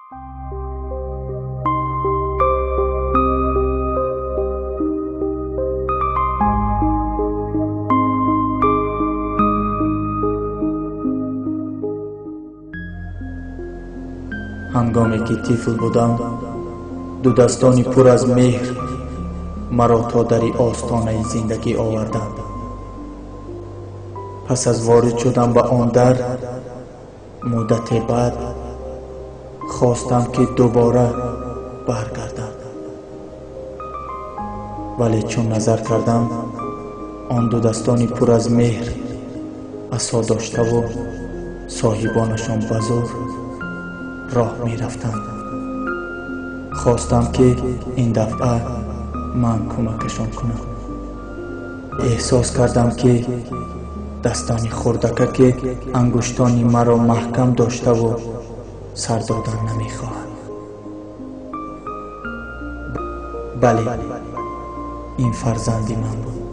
Ҳангоме ки тифл будам, ду дастони пур аз меҳр маро то дари остонаи зиндагӣ оварданд. Пас аз ворид шудан ба он дар, муддате баъд хостам, ки дубора баргардам. Вале чун назар кардам, он ду дастони пур аз меҳр асо доштаву соҳибонашон ба зӯр роҳ мерафтанд. Хостам, ки ин дафъа ман кӯмакашон кунам. Эҳсос кардам, ки дастони хурдакаке ангуштони маро маҳкам доштаву сар додан намехоҳад. Бале, ин фарзанди ман буд.